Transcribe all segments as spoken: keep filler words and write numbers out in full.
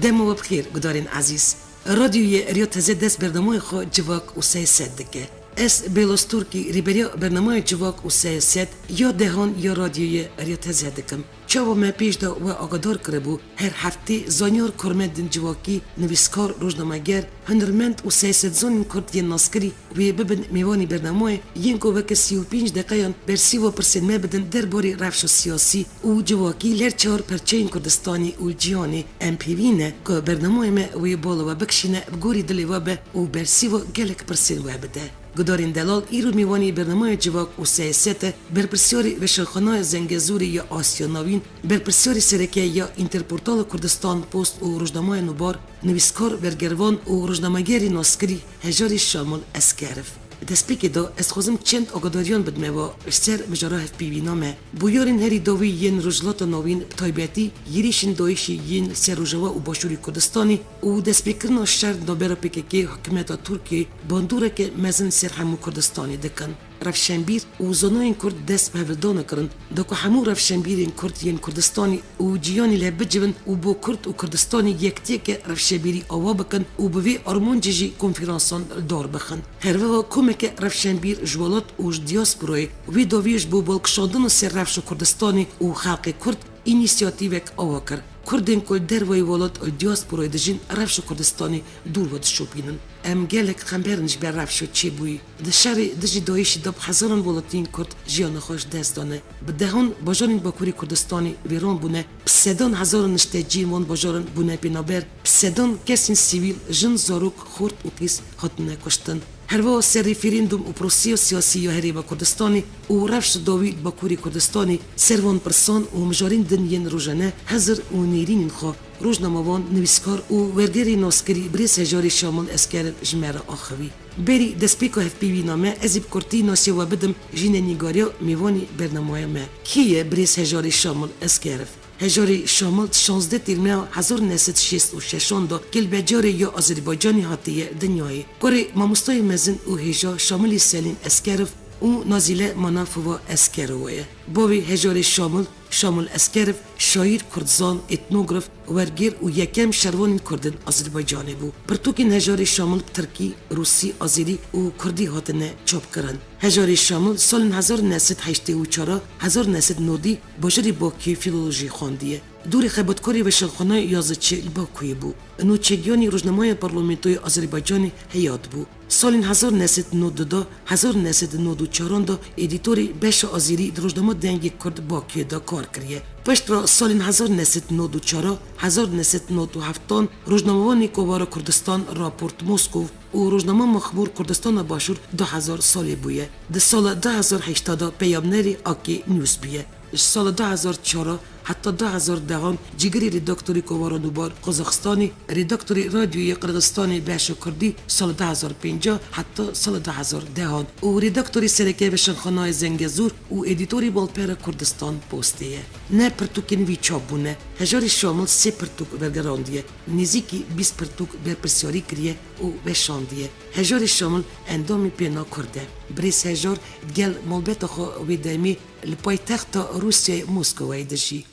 Dema we bi xêr, gudarên ezîz. Radyoyê Riya Teze dest bernameyê xwe Civak û Siyaset dike. Ez Bêloz Turkî, rêberiya bernameyê Civak û Siyaset ya dehan ya radyoyê Riya Teze dikim. Çawa me pêş de we agadar kiribû, her heftê zanyar, karmendên civakî, nivîskar, rojnameger, hunermend û siyasetzanên Kurd yên naskirî wê bibin mêvanî bernameyê, yên ku weke sî û pênc deqeyan bersîva pirsên me bidin derbarê rewşa siyasî û civakî li her çar perçeyên Kurdistanê û cîhanê. Em pêvî ne ku bernameyê me wê bala we bikişîne, bi gorî dilê we be û bersîva gelek pirsên we bide. Gudarên delal, îro mêvanî bernameya Civak û Siyaset e, berpirsyarê Weşanxanaya Zengezûrê ya Asya Navîn, berpirsyarê sereke ya Înterportala Kurdistan Post û rojnameya Nûbar, nivîskar, wergervan û rojnamegerê naskirî Hejarî Şamil Eskerov. Destpêkê de ez dixwazim çend agadariyan bidime we ji ser mijara hevpeyvîna me. Bûyerên herî dawî yên Rojhilata Navîn, bi taybetî yirîşên dayîşê yên li ser Rojava û Başûrê Kurdistanê û destpêkirina şer navbera P K K û hikûmeta Tirkiyê bandoreke mezin ser hemû Kurdistanê dikin. Rewşenbîr û zanayên Kurd dest bi hevildana kirin da ku hemû rewşenbîrên Kurd yên Kurdistanê û cîhanê li hev bicivin û bo Kurd û Kurdistanê yektiyeke rewşenbîrî ava bikin û bi vê armancê jî konferansan li dar bixin. Her wiha komeke rewşenbîr ji welat û ji diasporayê wê dawiyê ji bo balkişandina ser rewşa Kurdistanê û xelkê Kurd înîsiyatîvek ava kir. Kurdên ku li derveyî welat û li diasporayê dijîn rewşa Kurdistanê dûr ve dişopînin. Em gelek xember in ji ber rewşa çêbûyî. Di şerê dijî DAIŞ'ê de bi hezaran welatiyên Kurd jiyana xwe ji dest dane. Bi dehan bajarên Bakurê Kurdistanê wêran bûne. Bi sedan hezaran nişteciyên wan bajaran bûne penaber. Bi sedan kesên sivîl, jin, zarok, xort û qîz hatine kuştin. Her wiha ser referandum û proseya siyasî ya Herêma Kurdistanê û rewşa dawî li Bakurê Kurdistanê, ser van pirsan û mijarên din yên rojane hizir û nêrînên xwe rojnamevan, nivîskar û wergerê naskirî birêz Hejarê Şamil Eskerov ji me re axivî. Berî destpêka hevpeyvîna me, ez ê bi kurtî nasiya we bidim jî nîgariya mêvanê bernameya me. Kî ye birêz Hejarê Şamil Eskerov? Hejarê Şamil di şazdeh tîrmeha hezar neh sed şêst û şeşan de gelbecarê ya Azerbaycanê hatiye dinyayê. Kurê mamostayê mezin û hêja Şamilê Selîm Eskerov û Nazîle Manafova Eskerova ye. Bavê Hejarê Şamil, Şamil Eskerov, şaîr, kurdzan, etnograf, wergêr û yekem şervanên Kurd in Azerbaycanê bû. Pirtûkên Hejarê Şamil bi tirkî, rûsî, azerî û kurdî hatine çapkirin. Hejarê Şamil salên hezar neh sed heştê û çar a hezar neh sed nodî bajarê Bakuyê fîlolojî xwendiye. Dorê xebatkarê Weşanxanayê Yazıçi li Bakuyê bû. Nûçegiyanî rojnameya Parlamentoya Azerbaycanê Heyat bû. Salên hezar neh sed nod û du da hezar neh sed nod û çaran de edîtorê beşa azerî di rojnama Dengê Kurd Bakuyê de kar kiriye. Piştre salên hezar neh sed nod û çar a hezar neh sed nod û heftan rojnamevanê Kovara Kurdistan Raport Moskov û rojnama Mexmûr Kurdistana Başûr du hezar salê bûye. Di sala du hezar heşta de peyamnerê Akê News bûye. Ji sala du hezar çar a heta du hezar dehan cîgirê redaktorê Kovara Nûbar Qazaxistanê, redaktorê Radyoyê Qirxizistanê beşa Kurdî, sala du hezar pênc a heta sala du hezar dehan û redaktorê sereke Weşanxanayê Zengezûr û edîtorê Balpera Kurdistan Postê ye. Ne pirtûkên wî çap bûne. Hejarê Şamil sê pirtûk wergerandiye. Nêzîkî bîst pirtûk berpirsyarî kiriye û weşandiye. Hejarê Şamil endamê Pêna Kurd e. Birêz Hejar gel malbeta xwe wê demê li paytexta Rûsyayê Moskowayê dijî.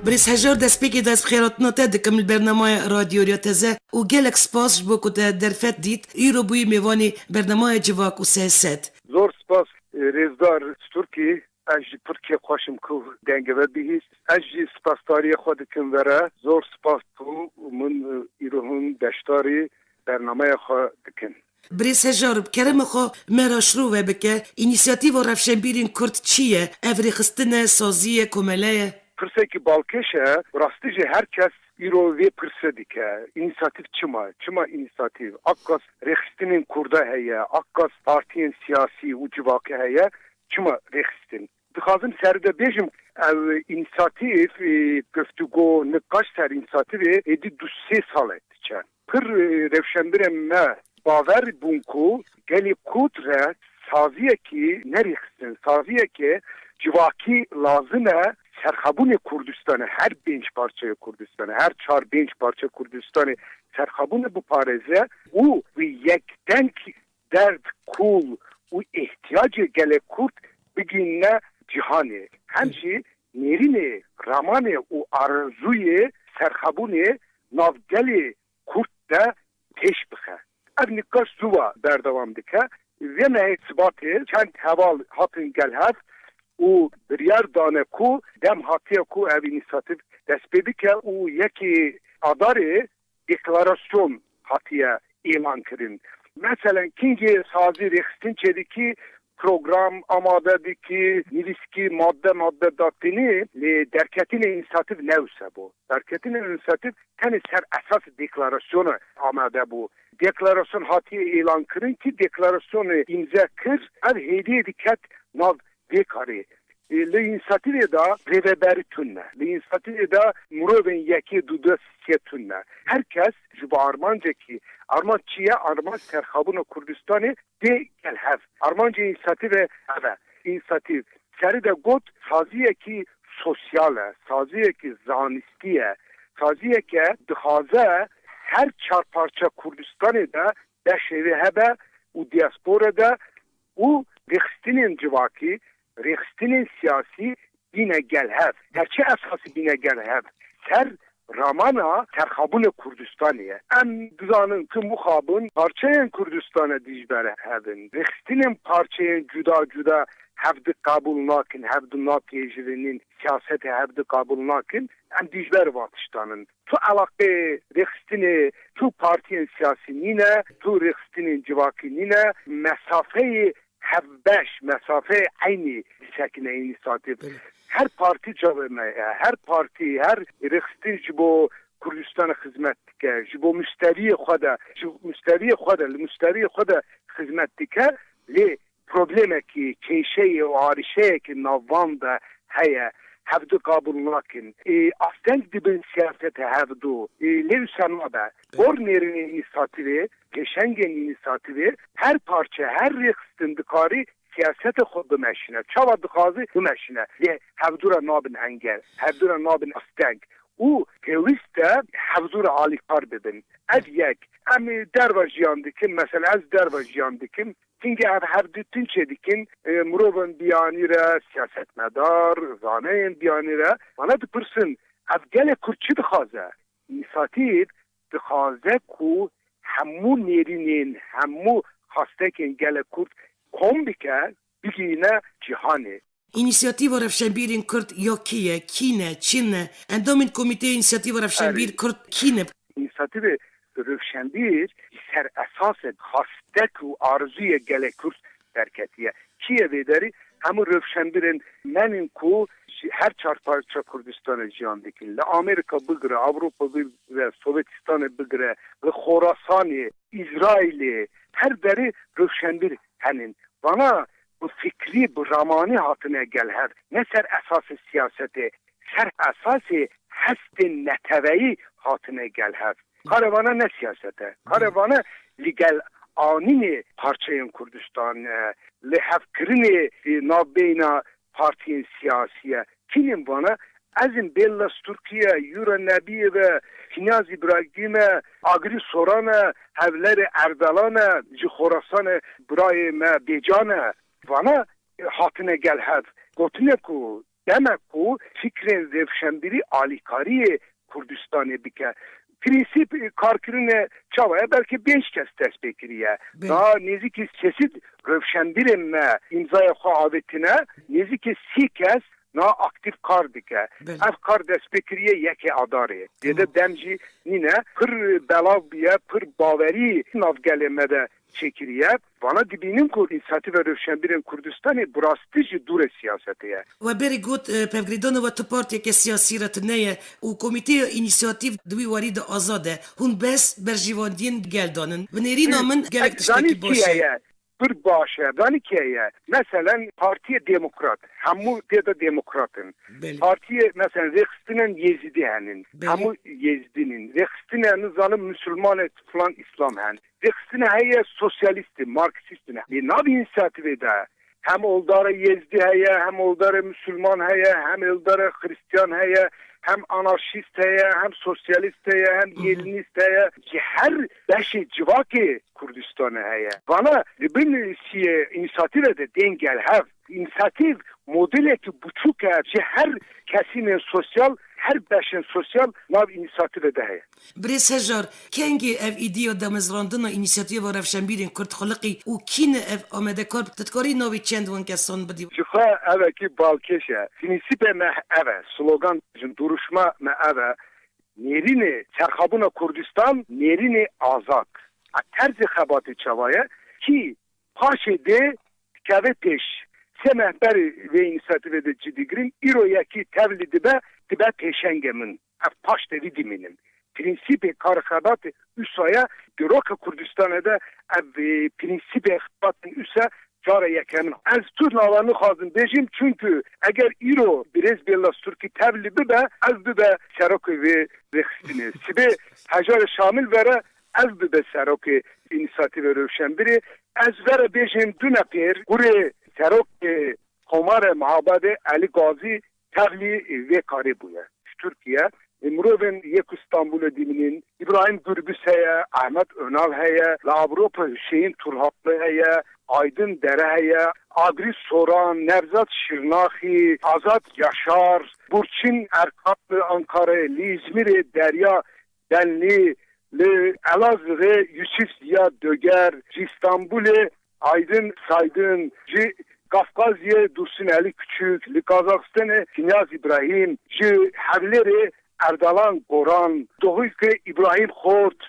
Birêz Hejar, destpêkê de ez bi xêrhatina te dikim li bernameya Radyo Riya Teze û gelek spas ji bo ku te derfet dît, îro bûyî mêvanê bernameya Civak û Siyaset. Zor spas, e, rêzdar Stûrkî. Ez jî pir kêfxweş im ku dengê we bihîst. Ez jî spasdariyê xwe dikim we re. Zor spas ku min, e, îro hûn beşdarî bernameya xwe dikin. Birêz Hejar, bi kerema xwe me re şirove bike, înîsiyatîfa rewşenbîrên Kurd çi ye? Ev rêxistin e, sazî ye, komele ye? Pirsekî balkêş e, rastî jî her kes îro vê pirsê dike. Înîsiyatîf çima? Çima înîsiyatîf? Akas rêxistinên Kurda heye, akas partiyên siyasî û civakî heye. Çima rêxistin? Dixwazim serî de bêjim, ev înîsiyatîf, e, guftûgo, nikaş ser înîsiyatîfê êdî du sê sal e diçe. Pir, e, rewşenbirên me bawer bûn ku gelê Kurd re saziyekî nerêxistin, saziyeke civakî lazim e, serxebûnê Kurdistanê, her pênc parçeyê Kurdistanê, her çar pênc parçe Kurdistanê serxebûnê biparêze û wî yek deng derd, kol û ihtiyacê gelê Kurd bigihîne cîhanê. Hem jî nêrînê, ramanê û arzûyê serxebûnê navgelê Kurd de pêş bixe. Ev nîqaş zû ve berdewam dike. Vê mehê Sibatê çend heval hatin gel hev û biryar dane ku dem hatiye ku ev înîsiyatîf dest pê bike û yekê Adarê deklarasyon hatiye îlan kirin. Meselen, kingê sazî rêxistin çêdikî, program amade dikî, nivîskî, madde madde datînî, lê derketinê înîsiyatîf ne wisa bû. Derketinê înîsiyatîf tenê ser esasê deklarasyonê amade bû. Deklarasyon hatiye îlan kirin ki deklarasyonê îmze kir, ev hêdiyê diket nav vê karê. E, li înîsiyatîvê de rêveberî tune. Li înîsiyatîvê de mirovên yekê, du, du, sê tune. Her kes ji bo armancekî, armanc çi ye? Armanc serxabûna Kurdistanê tê gel hev. Armancê înîsiyatîvê ev e. Înîsiyatîv serî de got, saziyekî sosyal e, saziyekî zanistî ye, saziyeke dixwaze her çar parça Kurdistanê de beşê wê hebe û diaspora de û rêxistinên civakî, rêxistinên siyasî bîne gel hev. Her çi esasî bîne gel hev? Ser ramana serxabûnê Kurdistanê ye. Em dizanin ku mixabin parçeyên Kurdistanê dijber hev in. Rêxistinên parçeyên cuda cuda hevdi qebûl nakin, hevdi napêjirînin, siyasetê hevdi qebûl nakin. Em dijber van tiştan in. Tu eleqê rêxistinê tu partiyên siyasî nîne, tu rêxistinên civakî nîne, mesafeyê hevbeş, mesafeyê eynî disekine înîsiyatîv. Belê. Her partî çavê me ye, her partî, her rêxistin ji bo Kurdistanê xizmet dike, ji bo muşteriyê xwe de, ji muşteriyê xwe de, li muşteriyê xwe de xizmet dike, lê problemekî, kêşeyê û arîşeyekî nav van de heye, hevdu qabûl nakin. Ê, asteng dibin siyaseta hevdu. Ê, lê wisa nabe. Gor nêrînên înîsiyatîvê, pêşengên înîsiyatîvê, her parçe, her rêxistin dikarî siyaseta xwe bimeşîne. Çawa dixwaze bimeşîne. Lê hevdu re nabin engel, hevdu re nabin asteng. Û pêwîst e hevdu re alîkar bibin. Ev yek. Em ê derva jiyan dikin, mesela ez derva jiyan dikim. Çimkî ev hevdu tune çêdikin, e, mirovên biyanî re, siyasetmedar, zaneyên biyanî re, vana dipirsin, ev gelê Kurd çi dixwaze? Înîsiyatîv dixwaze ku hemû nêrînên, hemû xastekên gelê Kurd kom bike, bigihîne cîhanê. Înîsiyatîva Rewşenbîrên Kurd ya kî ye, kî ne, çi ne? Endamên Komîteyê Înîsiyatîva Rewşenbîr Erê. Kurd kî ne? Înîsiyatîvê Rewşenbîr ser esasê xastek û arzûyê gelê Kurd derketiye. Çi ye vê derî? Hemû rewşenbîrên me in ku ji her çar parça Kurdistanê jiyan dikin. Li Amerîka bigire, Ewropa bigire, Sovetistanê bigire, li Xorasanê, Îsraîlê, her derê rewşenbîr henin. Vana bi fikrî, bi ramanî hatine gel hev. Ne ser esasê siyasetê, ser esasê hestên neteweyî hatine gel hev. Karê vana ne siyaset e. Karê vana li gel anînê parçeyên Kurdistan e, li hevkirinê, e, navbeyna partiyên siyasî ye. Kî in vana? Ez im, Bella Sturkî ye, Yura Nebîyev e, Kînyaz Îbrahîm e, Agrî Soran e, Hevlerê Erdelan e, ji Xorasanê birayê me Bêcan e. Vana hatine gel hev. Gotine ku demek ku fikrên rewşenbîrî alîkariyê Kurdistanê bike. Prensîp karkirinê çawa ye? Belkî pênc kes dest pê kiriye. Belê. Daha nêzîkî sê sed rewşenbîrên me îmzaya xwe avêtine, nêzîkî sî kes na aktîf kar dike. Belê. Ev kar dest pê kiriye yekê Adarê. Tamam. Dê de dem jî nîne. Pir belav bûye, pir bawerî nav gelê me de çêkiriye. Vana dibînin ku Înîsiyatîva Rewşenbîrên Kurdistanê bi rastî jî dûrê siyasetê ye. We berê got, e, pevgirêdana we tu partiyeke siyasî re tune ye û komîteya înîsiyatîv di wî warî de azad e. Hûn bes berjewendiyên gel danin. Bi nêrîna min gelek tiştekî baş e. Pir baş e. Zanî kê ye? Meselen, Partiyê Demokrat. Hemû tê de demokrat in. Belê. Partiyê, meselen, rêxistinên Yêzidî henin. Belê. Hemû Yêzidî nin. Rêxistinên, nizanim, Musulmanê filan Îslam hen. Rêxistinê heye sosyalîst in, marksîst in. Lê nav înîsiyatîvê de Hem oldara Yezdi heye, hem oldara Müslüman heye, hem oldara Hristiyan heye, hem anarşist heye, hem sosyalist heye, hem Hı hı. Yelinist heye. Ji her beşê civakê Kurdistanê heye. Vana li bin siyê însiyatîve de tên gel hev. Însiyatîv modelekî buçûk e, ji her kesînên sosyal, her beşên sosyal nav însiyatîve de heye. Birêz Hejar, kengî ev îdiya damezrandina Înîsiyatîfa Rewşenbîrên Kurd xuliqî û kî ne ev amadekar? Tu dikarî navê çend wan kesan bidî? Ji xwe ev ekî balkêş e. Prensîpê me ev e. Slogan, duruşma me ev e. Nêrînê serxabûna Kurdistan, nêrînê azad. A terzê xebatê çawa ye? Kî paşê dê dikeve pêş. Sê meh berî vê înîsiyatîvê de cî digirin, îro yekî tevlî dibe, dibe pêşengê min. Ev paş de vî dimînin. Prensîpê kar xebatê usa ye, di roka Kurdistanê de ev, e, prensîpê xebatên usa cara yekemin. Ez tu nava nixwazim bêjim, çunku eger îro birêz Bêllas Turkî tevlî bibe, ev bibe serokê vê rêxistinê. Sibê Hejarê Şamil vere, ev bibe serokê Înîsiyatîvê Rewşenbîrê. Ez vere bêjim du nefer, kurê serokê Komarê Mehabadê Elî Gazî tevlî vê karê bûye. Ji Tirkiye, mirovên yê ku Stenbolê dimînin, Îbrahîm Gurbis heye, Ahmet Önal heye, li Ewropa Hüseyin Turhanlı heye, Aydın Dere heye, Agri Soran, Nevzat Şirnaxî, Azat Yaşar, Burçin Erkan li Ankarayê, li Îzmîrê Derya Benlî, li Elazığê Yusuf Ziya Döger, ji Stenbolê Aydın Saydın, ji Kafkazyê Dursun Elî Küçük, li Kazaxistanê Kinyaz Îbrahîm, ji Hewlêrê Erdalan Goran, Doxîkê Îbrahîm Xort,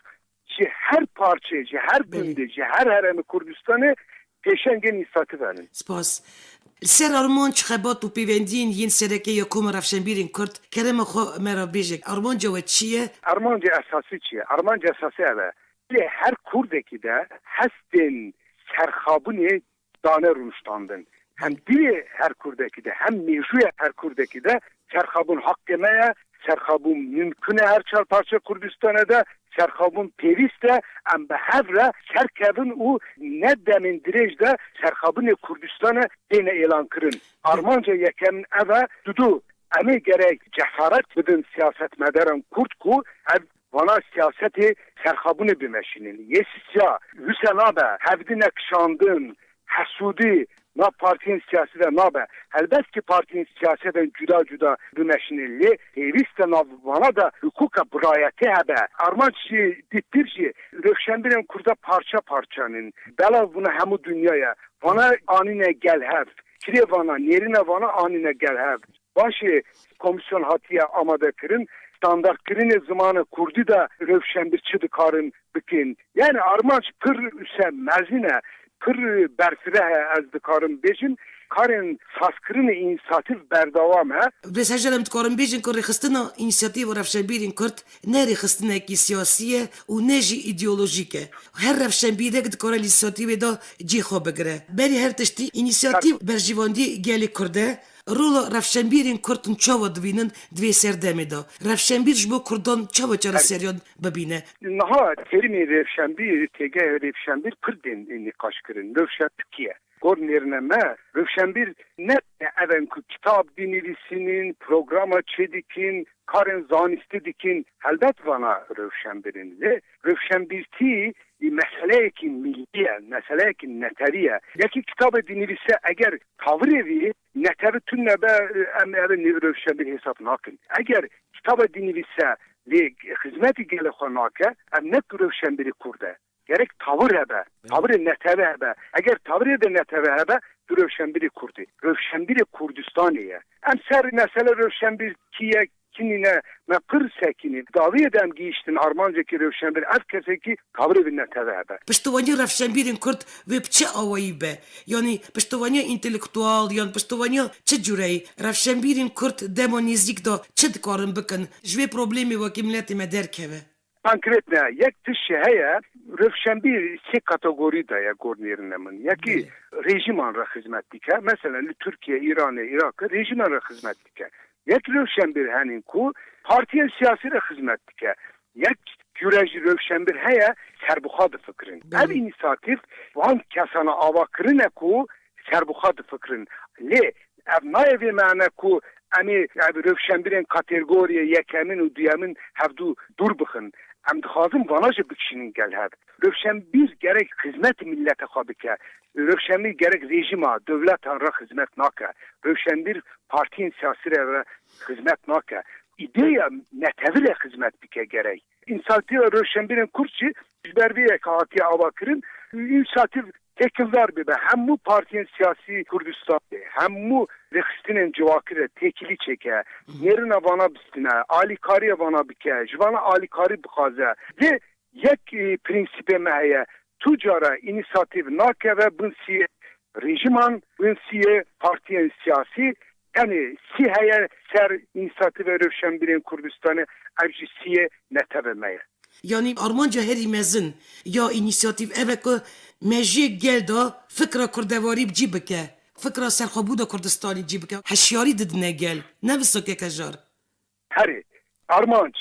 ji her parçe, ji her Belê. Gundê, ji her herêmê Kurdistanê pêşengên înîsiyatîv henin. Spas. Li ser armanc, xebat û pêwendiyên yên sereke ya Koma Rewşenbîrên Kurd, kerema xwe me re bêje, armanca we çi ye? Armanca esasî çi ye? Armanca esasî ev e. Lê her Kurdekî de hestên serxabûnê dane rûniştandin. Hem dilê her Kurdekî de, hem mêjûya her Kurdekî de serxabûn heqê me ye, serxabûn mimkun e her çar parçe Kurdistanê de, serxabûn pêwîst e, em bi hev re serkevin û ne demên dirêj de serxabûnê Kurdistanê têne êlankirin. Armanca yekemin ev e, dudu, em ê gerek cesaret bidin siyasetmedaran Kurd ku ev vana siyasetê serxabûnê bimeşînin. Yê sisiya wisa nabe, hevdî nekişandin, hesûdî nav partiyên siyasî de nabe. Helbet ki partiyên siyasî de cuda cuda bimeşînin, lê pêwîst e nav vana de hukûka birayetê hebe. Armanc jî dîtir jî rewşenbîrên Kurda parça parçanin. Belav bûne hemû dinyaya. Vana anîne gel hev. Kirê vana, nêrîna vana anîne gel hev. Başê komîsyon hatiye amade kirin, standartkirinê zimanê kurdî de rewşenbîr çi dikarin bikin. Yani armanc pir wisa mezin e, pir berfireh e, ez dikarim bêjim. Karên sazkirinê înîsiyatîv berdewam e. Birêz Hejar, em dikarin bêjin ku rêxistina Înîsiyatîfa Rewşenbîrên Kurd ne rêxistinekî siyasî ye û ne jî îdeolojîk e. Her rewşenbîrek dikare li înîsiyatîvê de cihê xwe bigire. Berî her tiştî înîsiyatîv berjîvendî gelê Kurd e. Rola rewşenbîrên Kurd hûn çawa dibînin di vê serdemê de? Rewşenbîr ji bo Kurdan çawa çareseriyan bibîne? Niha terîmê rewşenbîr, têgehê rewşenbîr pir tên nîqaş kirin. Rewşenbîr kî ye? Gor nêrine me, rewşenbîr ne ev in ku kitab dinivîsînin, programa çêdikin, karên zanistî dikin. Helbet vana rewşenbîr in. Lê rewşenbîrtî meseleyekî milî ye, meseleyekî netewî ye. Yekî kitabê dinivîse eger tawirê vî netevi tune be, em eve rewşenbîr hesab nakin. Eger kitabê dinivîse lê xizmetî gelê xwe nake, ev ne ku rewşenbîrê Kurd e. Gerek tawir hebe, tawirê netevi hebe. Eger tawirê de netevi hebe, tu rewşenbîrê Kurd î. Rewşenbîrê Kurdistanê ye. Em ser mesele rewşenbîr kî ye, kî nîne, me pir sekînî. Dawiyê de em gihîştin armancekî rewşenbîr, ev kesekî tawirê bi netevi hebe. Piştevaniya rewşenbîrên Kurd vê bi çi awayî be? Yanî piştevaniya întelektual yan piştevaniya çi cûreyî? Rewşenbîrên Kurd dema nêzîk de çi dikarin bikin? Ji vê problemê wekî miletê me derkeve? Konkret ne, yek tişt heye, rewşenbîr sê kategorî de ye gor nêrine min. Yekî Belê. Rejîman re xizmet dike. Mesela li Tirkiye, Îranê, Iraqê rejîman re xizmet dike. Yek rewşenbîr henîn ku partiyên siyasî re xizmet dike. Yek cûre jî rewşenbîr heye, serbixwe difikirin. Belê. Ev înîsiyatîf van kesana ava kirine ku serbixwe difikirin. Lê ev nayê vê mane ku em ê ev rewşenbîrên kategoriyê yekemin û duyemin hevdû dûr bixin. Em dixwazin vana jî bikişînin gel hev. Rewşenbîr gerek xizmet millete xwe bike. Rewşenbîr gerek rejîma, dewletan re xizmet nake. Rewşenbîr partiyên siyasî re, re xizmet nake. Îdeya netewî re xizmet bike gerek. Însiyatîfa Rewşenbîrên Kurd jî ji ber vê yekê hatiye avakirin. Însiyatîf têkildar bibe. Hemû partiyên siyasî Kurdistanê, hemû rêxistinên civakî re têkilî çêke. Nêrina vana bistine, alîkariya vana bike, ji vana alîkarî bixwaze. Lê yek, e, prensîpê me heye. Tu cara însiyatîf nakeve bin siyê rejîman, bin siyê partiyên siyasî. Tenê sî heye ser Însiyatîfa Rewşenbîrên Kurdistanê, ev jî siyê netewê me ye. Yanî armanca herî mezin ya înîsiyatîf ev e ku mejiyê gel de fikra kurdewarî cî bike, fikra serxwebûna Kurdistanê cî bike, hişyarî didine gel, ne wisa kek Hejar? Herê, armanc,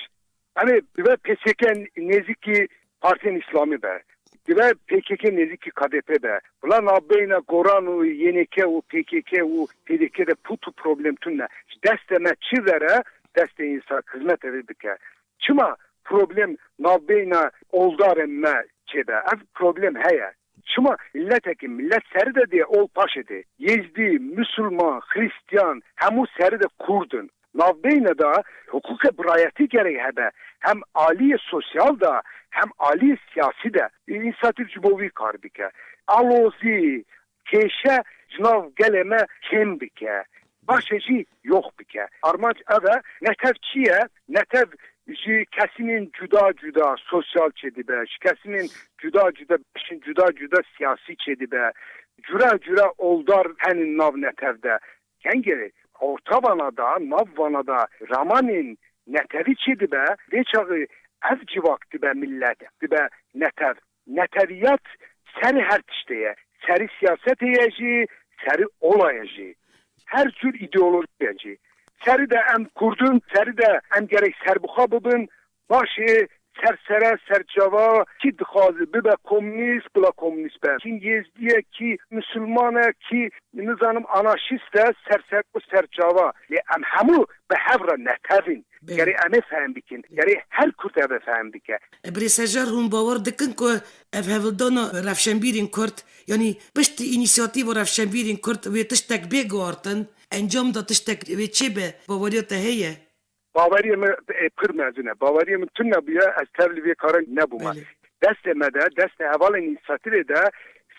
em ê dibe P S K nêzîkî partiyên îslamî be, dibe P K K nêzîkî K D P be. Bila navbeyna Goran û Y N K û P K K û P D K de pût û problem tune. Ji destê me çi vere, destê însan xizmetê vê bike. Çima problem navbeyna oldarên me çêbe? Ev problem heye. Çima miletekî, milet serî de dê ol paşê dê. Yêzdî, Musulman, Xristiyan, hemû serî de Kurd in. Navbeyne de hiqûqê birayetî gerek hebe. Hem aliyê sosyal de, hem aliyê siyasî de. Însatîf ji bo wî kar bike. Alozî, kêşe ji nav gelê me kêm bike. Paşê jî yox bike. Armanc ev e, netev çi ye? Netev ji kesînên cuda cuda sosyal çêdibe, ji kesînên cuda cuda, beşên cuda cuda siyasî çêdibe. Cura cura oldar henin nav netev de. Kengê orta vana da, nav vana da ramanên netewî çêdibe, vê çaxê ev civak dibe millet, dibe netev. Netewiyet serî her tiştê ye. Serî siyasetê ye jî, serî ola ye jî. Her cûr îdeolojî ye jî. Serî de em Kurd in, serî de em gerek serbixwe bibin. Baş ê sersere, serçava, kî dixwaze bibe komûnîst, bila komûnîst be. Kî yêzdî ye, kî misilman e, kî nizanim anarşîst e, sersere û serçava. Lê em hemû bi hev re netev in. Belê. Gerê em ê fehm bikin. Gerê her Kurd ev ê fehm bike. Birêz Hejar, hûn bawer dikin ku ev hevildana rewşenbîrên Kurd, yanî piştî înîsiyatîfa rewşenbîrên Kurd wê tiştek bê guhartin, encam de tiştek wê çêbe, baweriya te heye? Baweriyê min, e, pir mezin e. Baweriyê min tune bûye, ez tevlî vê kara nebûme. Belê. Destê me de, destê hevalên înîsiyatîfê de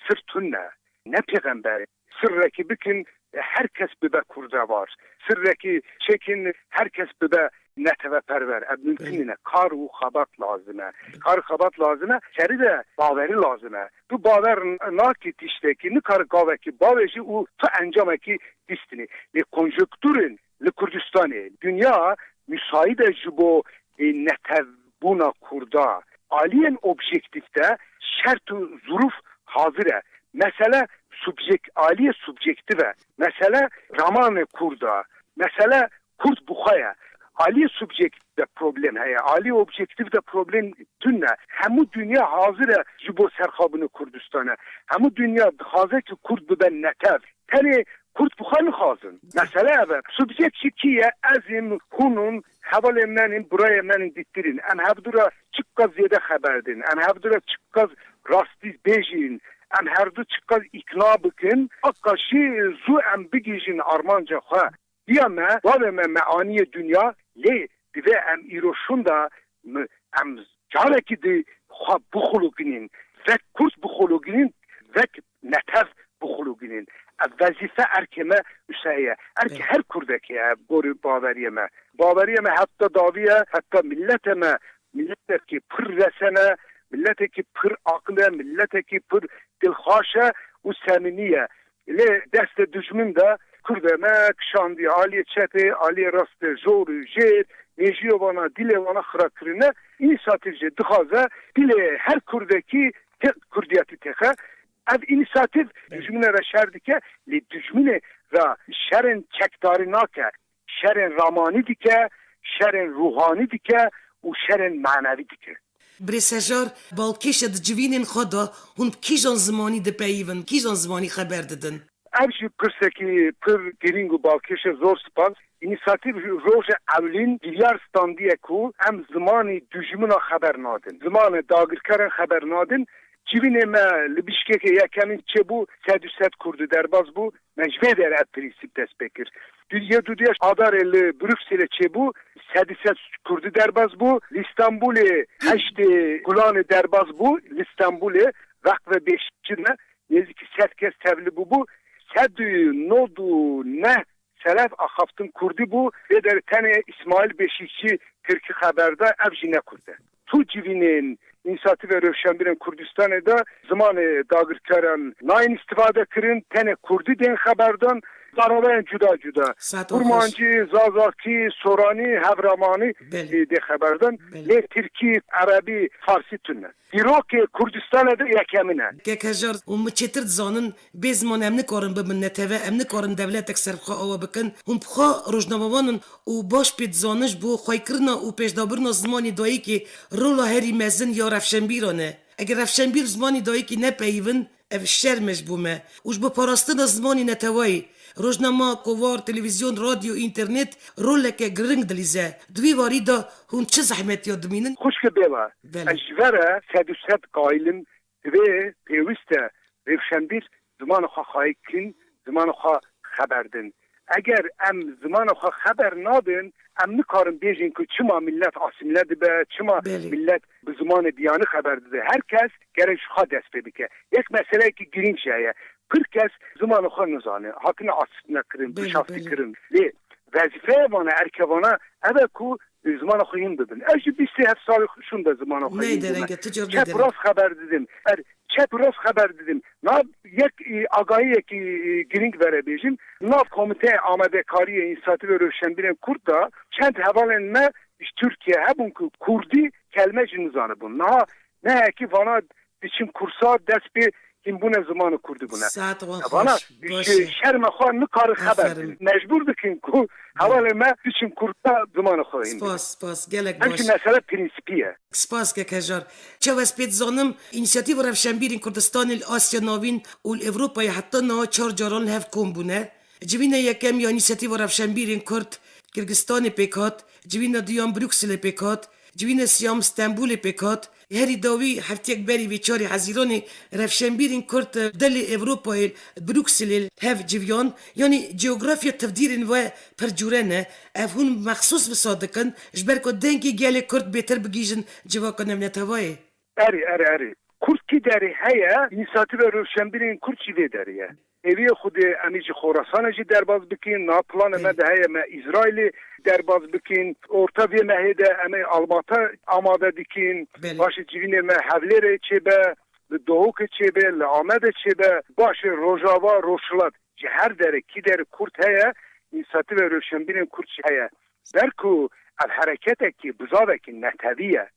sir tune. Ne pêxember. Sirrekî bikin, her kes bibe kurdevar. Sirrekî çêkin, her kes bibe neteveperwer. Ev mumkin nîne. Kar û xebat lazim e. Kar û xebat lazim e. Serî de bawerî lazim e. Tu bawer n-, nakî tiştekî, nikare gavekî bavêjî û tu encamekî bistînî. Lê konjonkturên li Kurdistanê, dinya müsait e ji bo, e, netevbûna Kurda. Aliyên objektîf de şert û zirûf hazir e. Mesele subjek-, aliyê subjektîf e. Mesele ramanê Kurd e. Mesele Kurd bi xwe ye. Aliyê subjektîf de problem heye. Aliyê objektîf de problem tune. Hemû dinya hazir e ji bo serxabûna Kurdistanê. Hemû dinya dixwaze ku Kurd bibe netev. Tenê Kurd bi xwe nixwazin. Mesele ev e. Subjekt jî kî ye? Ez im, hûn in, hevalên me in, birayê me in, dîtir in. Em hevdu re çiqas zêde xeber din. Em hevdu re çiqas rastî bêjin. Em herdu çiqas îkna bikin. Aka jî zû em bigihîjin armanca xwe. Diya me, bavê me, me aniye dinya, lê divê em îro şûnda mi-, em carekî di xwe bixulûgînin, vek Kurd bixulûgînin, vek netev bixulûgînin. Ev wezîfe erkê me wisa ye. Erkê her Kurdekê ye, gorî baweriyê me. Baweriyê me heta dawî ye, heta milletê me, milletekî pir resen e, milletekî pir aqil e, milletekî pir dilxweş e û semîmî ye. Lê destê dijmin de Kurdê me kişandiye aliyê çepê, aliyê rastê, jor û jêr, mêjiyo vana, dilê vana xira kirine. Însatîf jî dixwaze dilê her Kurdekî te-, Kurdiyetî têxe. Ev însatîf dijmine re şer dike, lê dijminê re şerên çekdarî nake. Şerên ramanî dike, şerên ruhanî dike û şerên manevî dike. Birêz Hejar, balkêş e, di civînên xwe de hûn bi kîjan zimanî dipeyivin, kîjan zimanî xeber didin? Ev jî pirsekî pir girîng û balkêş e, zor spas. Înîsiyatîv roja ewlîn biryar standiye ku em zimanê dijmina xeber nadin. Zimanê dagirkeran xeber nadin. Civînê me li Bişkekê yekemîn çêbû, sed û sed kurdî derbas bû. Me ji vê derê ev prensîp dest pê kir. Yê duduya Adarê li Brukselê çêbû, sed û sed kurdî derbas bû. Li Stenbolê heştê gulanê derbas bû. Li Stenbolê veqfê Beşîkçî de nêzîkî sed kes tevlî bûbû. Sed û nod û neh selev axaftin kurdî bû. Vê derê tenê Îsmaîl Beşîkçî tirkî xeber da, ev jî ne kurd e. Tu civînên Înîsiyatîvê Rewşenbîrên Kurdistanê de zimanê dagirkeran nayên îstifade kirin, tenê kurdî tên xeberdan, zanawayan cuda cuda. Saet xweş. Kurmancî, Zazakî, Soranî, Hevramanî Belê. Dê xeberdan. Belê. Lê tirkî, erebî, farsî tune. Dîrokê Kurdistanê de yekemîn e. Kek Hejar, û min çêtir dizanin, bê ziman em nikarin bibin netewî, em nikarin dewletek serbixwe ava bikin. Hûn bi xwe rojnamevan in û baş pê dizanin ji bo xweykirina û pêşdabirina zimanê dayikê rola herî mezin ya rewşenbîran e. Eger rewşenbîr bi zimanê dayikê nepeyivin, ev şerm e ji bo me. Û ji bo parastina zimanê neteweyî, rojnama, kovar, televîzyon, radyo, înternet roleke giring dilîze. Di vî warî de hûn çi zehmetiya dimînin? Xwişke Bêla, Belê. Ez ji ve re sed û sed qayil im, divê pêwîst e rewşenbîr zimanê xwe xayî kin, zimanê xwe xeber din. Eger em zimanê xwe xeber nadin, em nikarin bêjin ku çima millet asîmle dibe, çima Belê. Millet bi zimanê biyanî xeber dide. Her kes gerek ji xwe dest pê bike. Yek meseleyekî girîng jî heye. Pir kes zimanê xwe nizane. Hatine asîmle kirin, Belê, bişaftî belê. Kirin. Lê wezîfeya vana, erke vana ev e ku zimanê xwe hîn bibin. Ez ji bîst heft salî şûnde zimanê xwe Ney hîn bûme. Derenge, tu cor Çep nederenge. Rast xeber didim. Er çep rast xeber didim. Na yek, e, agahiyekî, e, girîng vere bêjim. Nav Komîteya Amadekariyê Înîsiyatîvê Rewşenbîrên Kurd da çend hevalên me ji Tirkiye hebûn ku kurdî kelme jî nizanibûn. Niha ne yekî vana diçin kursa dest pê hînbûne zimanê kurdî bûne. Saet wan Vana xweş. Baş e. Şerme xwe nikarin xeber Aferin. Din. Mecbûr dikin ku hevalê me diçin kursa zimanê xwe hîn bûne. Spas, spas. Gelek Ev baş. Jî mesele prensîpî ye. Spas kek Hejar. Çawa ez pê dizanim, Înîsiyatîva Rewşenbîrên Kurdistanê li Asya Navîn û li Ewropayê heta niha çar caran li hev kom bûne. Civîna yekem ya Înîsiyatîva Rewşenbîrên Kurd Kirgistanê pêk hat, civîna duyan Brukselê pêk hat, civîna siyam Stenbolê pêk hat. Herî dawî heftiyek berî vê çarê Hezîranê rewşenbîrên Kurd di dilê Ewropayê Brukselê hev civiyan. Yanî coğrafya tevdîrên we pir cûre ne. Ev hûn mexsûs wisa dikin, ji ber ku dengê gelê Kurd bêtir bigihîjin civaka navneteweyê? Erê, erê, erê. Kurd kî derê heye, Înîsiyatîva Rewşenbîrên Kurd jî vê derê ye. Hêviyê Xwedê em ê ji Xorasanê jî derbas bikin. Na planê me Belê. De heye me Îsraîlê derbas bikin. Orta vê mehê de em ê Almata amade dikin. Belê. Paşê civînê me Hewlêrê çêbe, li Duhokê çêbe, li Amedê çêbe. Paşê Rojava, Rojhilat. Ji her derê, kî derê Kurd heye, Înîsiyatîva Rewşenbîrên Kurd jî heye. Ber ku ev hereketekî bizavekî netewî ye.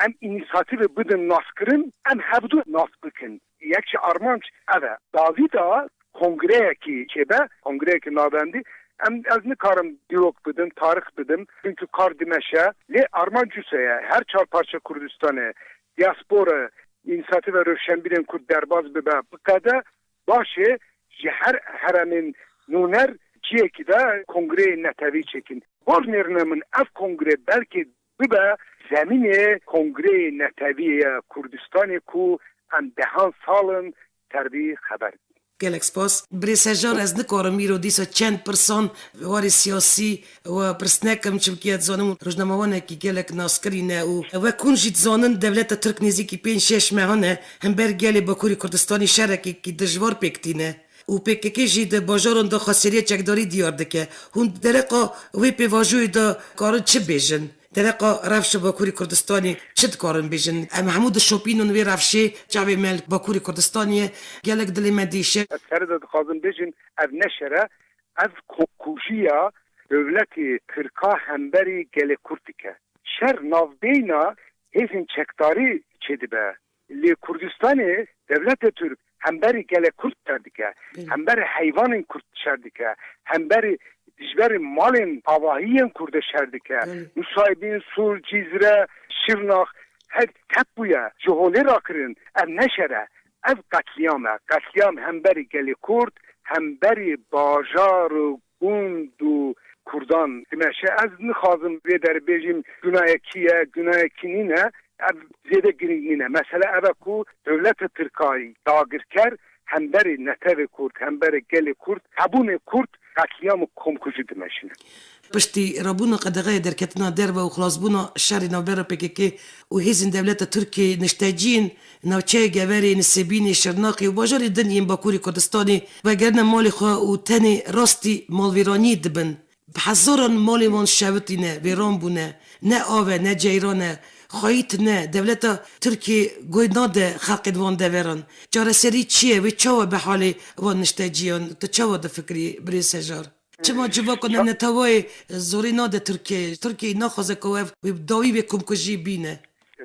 Em înîsiyatîvê bidin naskirin, em hevdu nas bikin. Yek ji armanc ev e. Dawî de kongreyekî çêbe, kongreyekî navendî. Em, ez nikarim dîrok bidim, tarîx bidim, çimkî kar dimeşe. Lê armanc wisa ye, her çar parça Kurdistanê, diaspora, Înîsiyatîva Rewşenbîrên Kurd derbas bibe, biqede, baş e, ji her heremên nûner cihekî de kongreyê netewî çêkin. Bor nêrine min ev kongre belkî bibe zemînê kongreyê netewî ya Kurdistanê ku em dehan sal in ser vî xeber. Gelek spas. Birêz Hejar, ez nikarim îro dîsa çend pirsan warê siyasî we pirs nekim, çimkî ez dizanim rojnamevanekî gelek naskirî ne û wek hûn jî dizanin dewleta Tirk nêzîkî pênc şeş mehan e hember gelê Bakurê Kurdistanê şerekekî dijwar pêk tîne. Û P K K jî di bajaran de xweseriya çekdarî diyar dike. Hûn dereqa wê pêvajoyê de karin çi bêjin? Dereqa rewşa Bakurê Kurdistanê çi dikarin bêjin? Em hemû dişopînin wê rewşê, çavê me li Bakurê Kurdistanê ye, gelek dilê me diêşe. Ez serê de dixwazim bêjim, ev ne şer e, ev kokujiya dewletê Tirka hemberî gelê Kurd dike. Şer navbeyna hêzên çekdarî çêdibe. Li Kurdistanê dewletê Tirk hemberî gelê Kurd şer dike, Belê. Hemberî heyvanên Kurd şer dike, hemberî dijberî malên avahiyên Kurd şer dike. Belê. Nusaybîn, Sûr, Cîzre, Şirnax, her tep bûye, ji holê rakirin. Ev ne şer e, ev qetlîam e. Qetlîam hemberî gelê Kurd, hemberî bajar û gund û kurdan dimeşe. Ez nixwazim vê derê bêjim gunayekî ye, gunayekî nîne. Ev zêde girîng nîne. Mesele ev e ku dewleta tirkayî dagirker hemberî netewê kurd, hemberî gelê kurd, hebûnê kurd qetlîam û komkujî dimeşine. Piştî rabûna qedexeyê derketina derve û xilasbûna şerê navbera P K K û hêzên dewleta Tirkiyê nişteciyên navçeyê Geverê, Nisêbînê, Şirnexê û bajarê din yên Bakurê Kurdistanê vegerine malê xwe û tenê rastî malvêraniyê dibin. Bi hezaran malên wan şewitîne, vêran bûne. Ne av e, ne ceyran e. Xweyî tune. Dewleta Tirkiyê guh nade xelkên van deveran. Çareserî çi ye? Wê çawa be halê van nişteciyan? Tu çawa difikirî, birêz Hejar? Çima civaka navneteweyê zorî nade Tirkiyeyê? Tirkiyeyê naxwaze ku ev wê bi dawî vê komkujiyê bîne.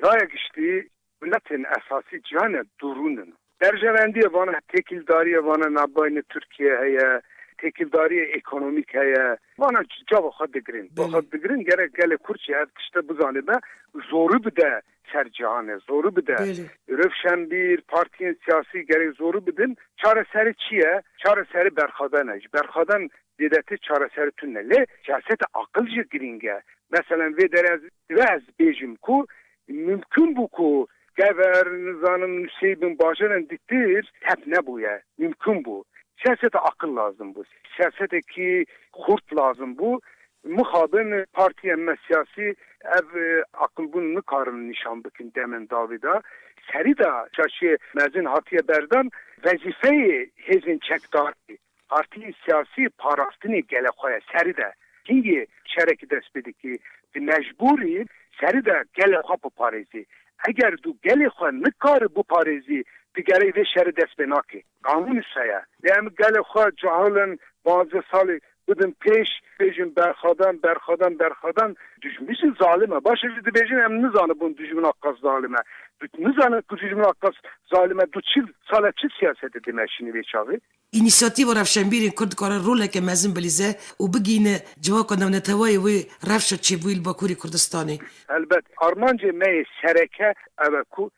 Raya giştî, miletên esasî cihane dûrûn in. Berjewendiyê vana, têkildariyê vana navbayînê Tirkiye heye, têkildariyê ekonomîk heye. Vana cava xwe digirin. Belê. Xwe digirin, gerek gelê Kurd jî ev tişte bizanibe, zorî bide ser cihanê, zorî bide. Belê. Rewşenbîr, partiyên siyasî gerek zorî bidin. Çareserî çi ye? Çareserî berxwedan e. Ji berxwedan zêdetî çareserî tune. Lê siyaseta aqil jî girîng e. Meselen, vê derê ez, divê ez bêjim ku mimkun bû ku Gever, nizanim, Nusêybin, bajarên dîtir tep nebûye. Mimkun bû. Siyaseta aqil lazim bû. Siyasetekî xurt lazim bû. Mixabin partiyên me siyasî ev, e, aqilbûn nikarin nîşan bikin demên dawî de. Serî de şaşiyê mezin hatiye berdan, wezîfeyê hêzên çekdarî, partiyên siyasî parastinê gelê xwe ye serî de. Hingê şerekî dest pê dikî, di mecbûrî serî de gelê xwe biparêzî. Eger tu gelê xwe nikare biparêzî, tu gerê vê şerî dest pê nakî. Qanûn wisa ye. Lê em gelê xwe cahil in, panzdeh salî bidin pêş, bêjin berxwedan, berxwedan, berxwedan. Dijmin jî zalim e. Baş e jî dibêjin em nizanibûn dijmina qas zalim e. Tu nizane ku dijmina qas zalim e, tu çil sal e çi siyasetê dimeşînî vê çaxê? Înîsiyatîfa rewşenbîrên Kurd dikare roleke mezin bilîze û bigihîne civaka navneteweyê wê rewşa çêbûyî li Bakurê Kurdistanê. Helbet, armancê me yê sereke ev e ku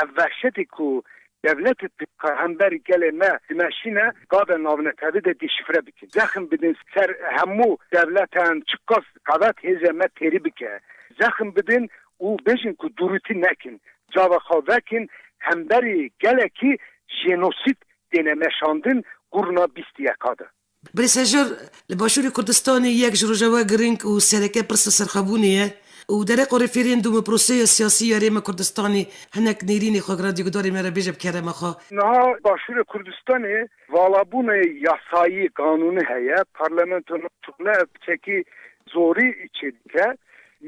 ev wehşetê ku dewletê Tirk hemberî gelê me dimeşîne, gave navnetewî de deşifre bikin. Zexm bidin ser hemû dewletan, çiqas qewet hêzê me têrî bike. Zexm bidin û bêjin ku dûrîtî nekin. Cava xwe vekin, hemberî gelekî jenosîd têne meşandin qurna bîst û yeka de. Birêz Hejar, li Başûrê Kurdistanê yek ji roja we girîng û sereke pirsa serxwebûnê ye û dereqa referandûm û proseya siyasî ya Herêma Kurdistanê hinek nêrînê xwe girandiye guhdarên me re bêje bi kerema xwe. Niha Başûrê Kurdistanê valabûnê yasayî, qanûnî heye, parlamento nasyonal piçekî zorî çêdike.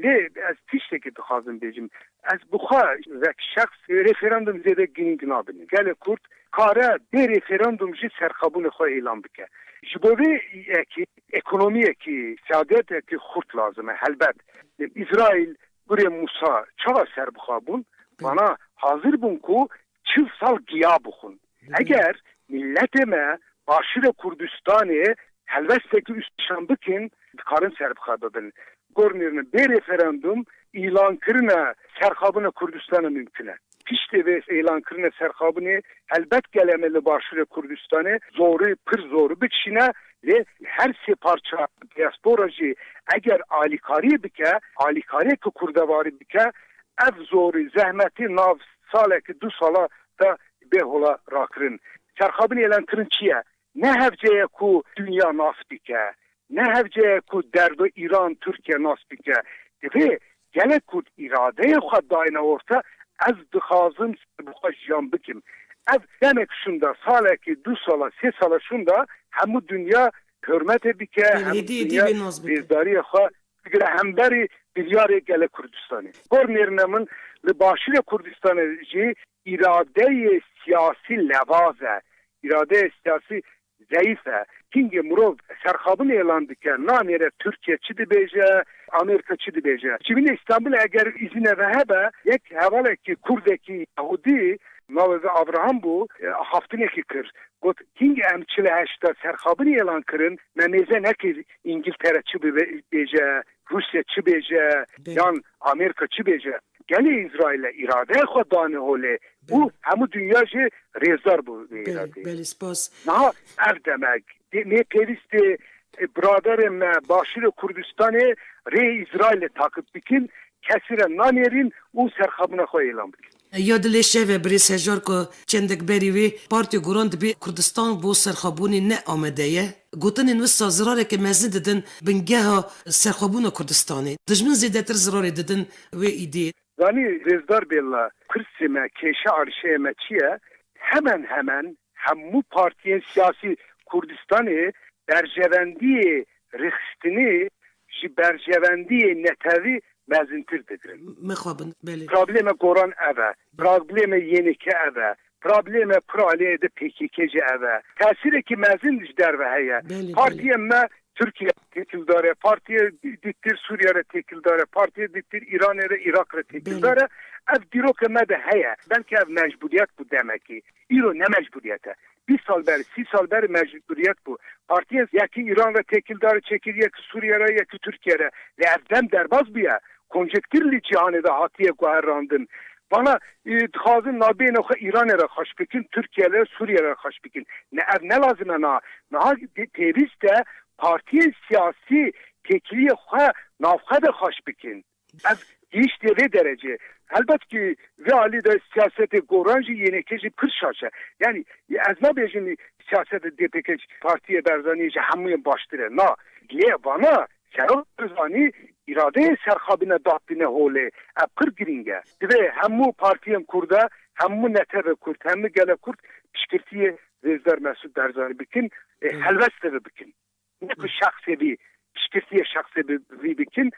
Lê ez tiştekî dixwazim bêjim. Ez bi xwe wek şexs referandum zêde girîng nabînim. Gelê Kurd kare bê referandum jî serxwebûnê xwe îlan bike. Ji bo vê yekê ekonomiyekî, îqtisadiyekî xurt lazim e, helbet. Îsraîl, gurê Mûsa çawa serbixwe bûn? Bana hazir bûn ku çil sal giya bixwin. Eger miletê me Başûrê Kurdistanê helwestekî û nîşan bikin, dikarin serbixwe bibin. Gornêrine bê referandum îlankirina serxwebûna Kurdistanê mimkun e. Piştê vê îlankirina serxwebûnê helbet gelê me li Başûrê Kurdistanê zorî, pir zorî bikişîne, lê her sê parça diaspora jî eger alîkariyê bike, alîkariyeke kurdewarî bike, ev zorî, zehmetî nav salekî, du sala de bê hola rakirin. Serxwebûnê îlankirin çi ye? Ne hevce ye ku dinya nas bike, ne hevce ye ku derdo Îran, Tirkiye nas bike. Divê gelek Kurd îradeyê xwe dayne orte, ez dixwazim bi xwe jiyan bikim. Ev demek şûnda, salekî, du sala, sê sala şûnda hemû dinya hurmetê bike, hemû dinya rêzdariyê xwe bigire hemberî biryarê gelê Kurdistanê. Gor nêrine min li Başûrê Kurdistanê jî îradeyê siyasî lewaz e. Îradeyê siyasî zeyîf e. Hingê mirov serxabin êlan dike, nanêre Tirkiye çi dibêje, Amerîka çi dibêje. Civînê Îstanbulê eger îzîne ve hebe, yek hevalekî Kurdekî Yahudî, navê ve Abraham bû, e, haftinekî kir. Got, hingê em çil û heşta serxabinî êlan kirin, me mêze nekir Îngiltere çi bibe-, bêje, Rûsya çi bêje, yan Amerîka çi bêje. Gelê Îsraîlê îradeya xwe dane holê û Belê. hemû dinya jî rêzdar bû vê Belê, îradeyê. belê, spas. Niha ev demek, dê-, me pêwîst e, e, biraderên me Başûrê Kurdistanê rê Îsraîlê takip bikin, kesî re nanêrîn û serxabûna xwe îlan bikin. Ya dilê şeve birêz Hejar ku çendek berî wê Partiya Goran dibê Kurdistan bo serxabûnê ne amade ye. Gotinên wisa zirareke mezin didin bingeha serxwebûna Kurdistanê. Dijmin zêdetir zirarê didin wê îdê. Zanî Rêzdar Bêlla, pirsê me, kêşe arîşeyê me çi ye? Hemen hemen hemû partiyên siyasî Kurdistanê berjewendiyê rêxistinê ji berjewendiyê netewî mezintir digirin. Mixabin, belê. Probleme Goran ev e. Belê. Probleme Y N K ev e. Probleme pir aliyê de P K K jî ev e. Tesîrekî mezin ji derve heye. Belê, Partiyê belê. me Tirkiye têkildar e, partiyê dîtir Sûriye re têkildar e, partiyê dîtir Îranê re, Iraq re têkildar Belê. e. Ev dîroke me de heye. Belkî ev mecburiyet bû demekî. Îro ne mecburiyet e. Bîst sal ber, sî sal ber mecburiyet bû. Partiyên yekî Îran re têkildar çêkir, yekî Sûriye re, yekî Tirkiye re. Lê ev dem derbas bûye. Konjektîr li cîhanê de hatiye guherandin. Vana, e, dixwazin navbeyna xwe Îranê re xweş bikin, Tirkiye re, Sûriye re xweş bikin. Ne, ev ne lazim e na. Niha pêwîst e partiyên siyasî têkiliyê xwe navxwe de xweş bikin. Ev gihiştiye vê derecê. Helbet ki vê alî de siyasetê Goran jî Y N K jî pir şaş e. Yani ez nabêjim siyasetê D P K partiyê Barzanî ji hemûyên baştir e. Na, lê vana Serok Barzanî îradeyê serxabine datine holê. Ev pir girîng e. Divê hemû partiyên Kurda, hemû netewê Kurd, hemû gelê Kurd piştgirtiyê Rêzdar Mesûd Barzanî bikin, e, Hı. helbestê vê bikin. Ne ku şexsê vî, piştgirtiyê şexsê bi-, vî bikin,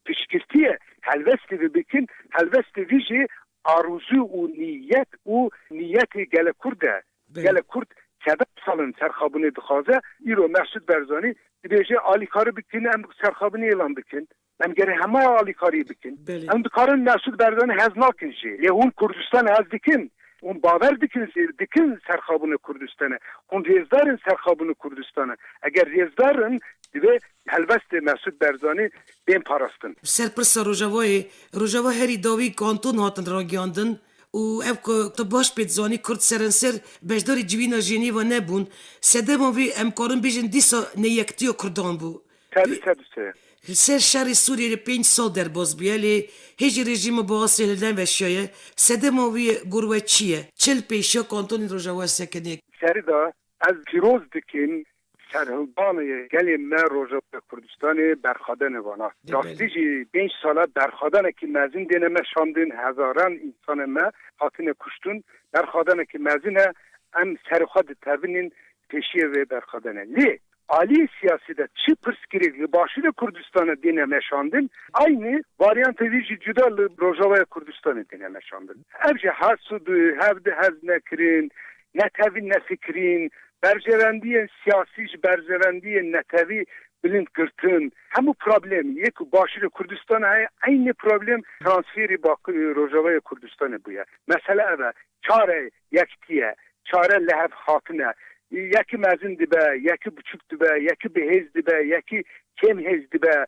piştgirtiyê helbestê vî bikin, helbestê vî jî arûzû û niyet û niyetê gelê Kurd e. Belê. Gelê Kurd sedem sal in serxabûnê dixwaze, îro Mesûd Barzanî dibêje alîkarî bikin, em serxabûnê îlan bikin. Em gerê hema alîkarî bikin. Belê. Em dikarin Mesûd Barzanî hez nakin jî. Lê hûn Kurdistan hez dikin. Hûn bawer dikin, dikin serxabûnê Kurdistanê. Hûn rêzdarên serxabûnê Kurdistanê. Eger rêzdarin, divê helbestê Mesûd Barzanî bên parastin. Ser pirsa Rojavayê, Rojava herî dawî kanton hatin ragiyandin û ev ku tu baş pê dizanî, Kurd serenser beşdarî civîna Jenîva nebûn. Sedema vî em karin bêjin dîsa neyektiya Kurdan bû. Tabii, tabii, tabii. Li ser şerê Sûriyê li pênc sal derbas bûye, lê hêjî rejîma Baasê li neveşiyaye. Sedema wî gor we çi ye? Çi li pêşiya kantonên Rojava sekinê? Serî de ez pîroz dikim serhildanê gelê me Rojava Kurdistanê berxadene vana. Dê Rastî belê. jî pênc sala berxadanekî mezin dêne meşandin, hezaran însanê me hatine kuştin. Berxadanekî mezin e, em serê xwe ditevinîn pêşiyê vê berxadene. Lê aliyê siyasî de çi pirsgirêk li Başûrê Kurdistanê dêne meşandin, aynî varyantê vî jî cuda li Rojavaya Kurdistanê dêne meşandin. Ev jî her su du hev di hez nekirin, netewî nefikirîn, berjewendiyên siyasî ji berjewendiyên netewî bilind girtin. Hemû problem yek Başûrê Kurdistanê heye, eynî problem transferî Bak-, Rojavaya Kurdistanê bûye. Mesele ev e, çare yektiye. Çare li hev hatine. Yekî mezin dibe, yekî biçûk dibe, yekî bihêz dibe, yekî kêm hêz dibe.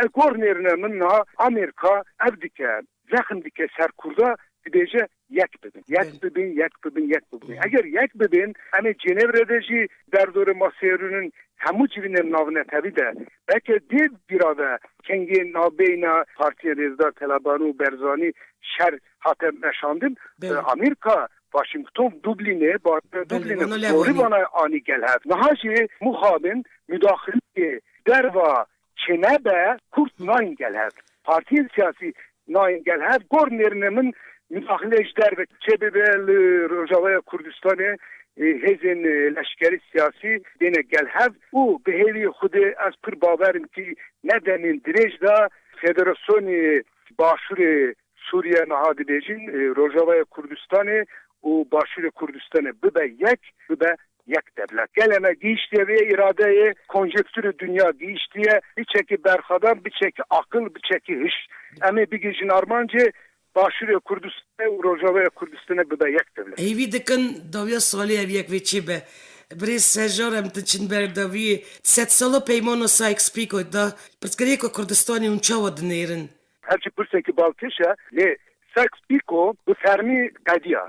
E, gor nêrine min niha Amerîka ev dike, zexm dike ser Kurda, dibêje yek bibin, yek Belê. bibin, yek bibin, yek bibin. Belê. Eger yek bibin, em ê Cenevre de jî derdorê maseyê rûnin hemû civînên navnetewî de. Belke dê bîra ve kengê navbeyna Partiya Rêzdar Taleban û Berzanî şer hate meşandin. Belê. E, Amerîka Washington Dublînê, ba-, Belê, Dublînê vana bi levî zorî anî. vana anî gel hev. Niha jî mixabin mudaxileyê derva çênebe Kurd nayên gel hev. Partiyên siyasî nayên gel hev. Gor nêrine min mudaxile ji derve çêbibe li Rojavaya Kurdistanê, e, hêzên, e, leşkerî siyasî dêne gel hev û bi hêviyê Xwedê ez pir bawer im kî ne demên dirêj de Federasyonê Başûrê Sûriye, niha dibêjin, e, Rojavaya Kurdistanê û Başûrê Kurdistanê bibe yek, bibe yek dewlet. Gelê me gihîştiye vê îradeyê, konjektûrê dinya gihîştiye, biçekî berxwedan, biçekî aqil, biçekî hiş. Em ê bigihîjin armancê Başûrê Kurdistanê û Rojavaya Kurdistanê bibe yek dewlet. Hêvî dikin dawiya salê ev yek vê çêbe. Birêz Serjar, em diçin ber dawiyê. Sedsala Peymana Sykes-Picot da pirsgirêka Kurdistanê hûn çawa dinêrin? Ev jî pirsekî balkêş e, lê Sykes-Picot bi fermî qediya.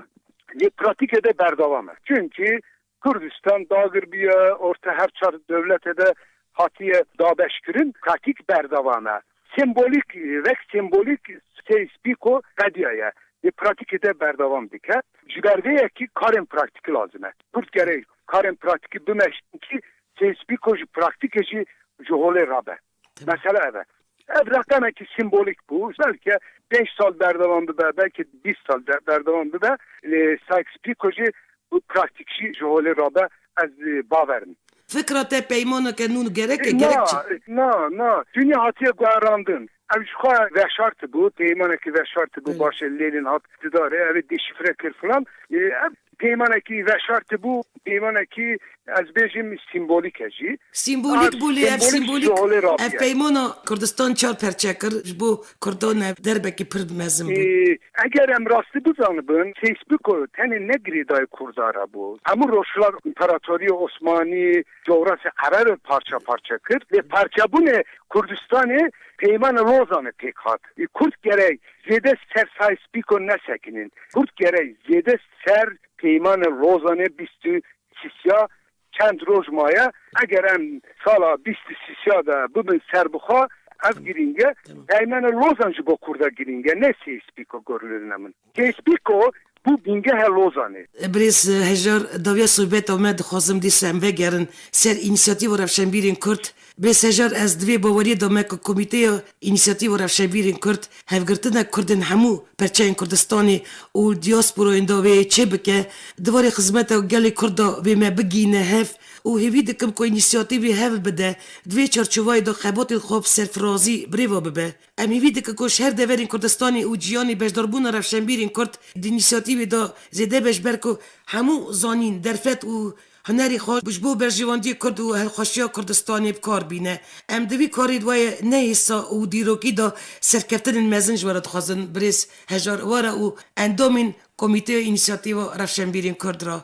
Lê pratîkê de berdewam e. Çünkü Kurdistan dagir bûye, orta her çar dewletê de hatiye dabeşkirin, pratîk berdewam e. Sembolîk, wek sembolîk Sykes-Picot qediyaye. Lê pratîkê de berdewam dike. Ji ber vê yekî karên pratîkî lazim e. Kurd gerek karên pratîkî bimeşin ki Sykes-Picot ji pratîkê jî ji holê rabe. Tamam. Mesele ev e. Ev reqemekî sembolîk bû. Belki pênc sal berdewam bibe, belki bîst sal de berdewam bibe. Lê Sykes-Picot jî bi pratîk jî ji holê rabe, ez, e, bawer im. Fikra te peymaneke nû gerek e, gerek çi? Na, na, na. Dinya hatiye guherandin. Ev ji xwe veşartî bû, peymanekî veşartî bû, Belê. Baş e, Lenin hat îqtidarê, ev ê deşîfre kir filan. E, ev peymanekî veşartî bû, peymanekî, ez bêjim, sembolîk e jî. Sembolîk bû, lê ev sembolîk sembolîk, ji holê rabiye. Ev peymana Kurdistan çar perçe kir, ji bo Kurdan ev derbekî pir mezin bû. Ee, eger em rastî bizanibin, Sykes-Picot tenê ne girêdayî Kurda re bû. Hemû Rojhilat, İmparatoriya Osmanî, coğrafya Ereb parça parça kir. Lê parçebûnê Kurdistanê Peymana Lozanê pêk hat. Ee, Kurd gerek zêde ser Sykes-Picot nesekinin. Kurd gerek zêde ser Peymana Lozanê bîst û sîsya çend roj maye. Eger em sala bîst û sîsya de bibin serbixwe, ev Tamam. girîng e. Tamam. Peymana Lozan ji bo Kurda girîng e, ne Sykes-Picot, gorînê min. Sykes-Picot bû bingehê Lozanê. Birêz Hejar, dawiya sohbeta me dixwazim dîsa em vegerin ser Înîsiyatîfa Rewşenbîrên Kurd. Birêz Hejar, ez di vê baweriyê de me ku Komîteya Înîsiyatîfa Rewşenbîrên Kurd hevgirtina Kurdên hemû perçeyên Kurdistanê û diasporayên dawê çêbike, di warê xizmeta gelê Kurd de wê me bigihîne hev û hêvî dikim ku înîsiyatîvê hev bide, di vê çarçovayê de xebatên xwe bi serfirazî birêve bibe. Em hêvî dikin ku ji her deverên Kurdistanê û cîhanê beşdarbûna rewşenbîrên Kurd di înîsiyatîvê de zêde be, ji ber ku hemû zanîn, derfet û hunerê xwe ji bo berjewendiyê Kurd û hilxweşiya Kurdistanê bi kar bîne. Em di vî karê de ne hêsa û dîrokî de serkeftinên mezin ji we re dixwazin, birêz Hejar Wara û endamên Komîteya Înîsiyatîfa Rewşenbîrên Kurd re.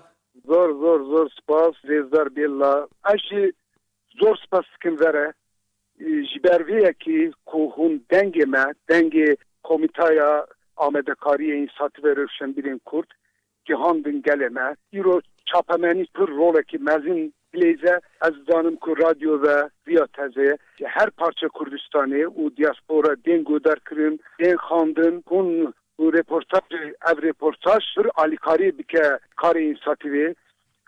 Zor, zor, zor spas, rêzdar Bêlla. Ez jî zor spas dikim we re, e, ji ber vê yekê ku hûn dengê me, dengê Komîteya Amadekariyê Înîsiyatîfa Rewşenbîrên Kurd gihandin gelê me. Îro çapemenî pir rolekî mezin dileyze. Ez dizanim ku radyo ve viya teze her parça Kurdistanê û diaspora tên guhdar kirin, tên xwendin, hûn û reportajê, ev reportaj pir alîkarî bike karê Înîsiyatîvê.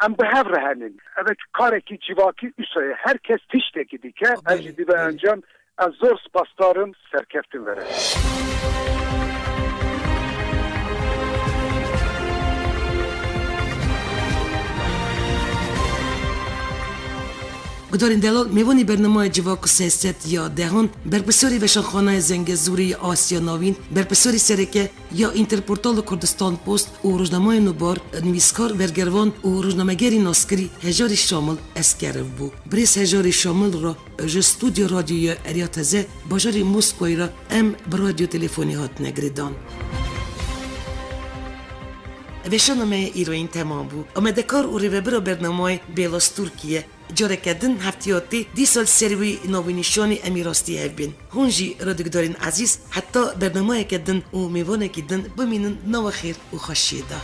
Em bi hev re henin. Ev karekî civakî wisa ye. Her kes tiştekî dike. Belê, Ev jî dibe belê. encam. Ez zor spasdar im, serkeftin we re. Guhdarên delal, mêvanê bernameya Civak û Siyaset ya dehan, berpirsiyarê Veşanxaneya Zengezûrê ya Asya Navîn, berpirsiyarê sereke ya Înterportal û Kurdistan Post û rojnameya Nûbar, nivîskar, wergervan û rojnamegerê naskirî Hejarê Şamil Eskerov bû. Birêz Hejarê Şamil re ji stûdyo radyoya Eriya Teze, bajarê Moskwayê re em bi radyo telefonê hatine girêdan. Vêşana me yê îroyîn temam bû. Amadekar û rêvebira bernameyê Bêlas Tirkiye. Careke din heftiya tê dîsa li ser wî navînîşanê em ê rastî hev bên. Hûn jî radyogudarên ezîz heta bernameyeke din û mêvanekî din bimînin di nava xêr û xweşiyê de.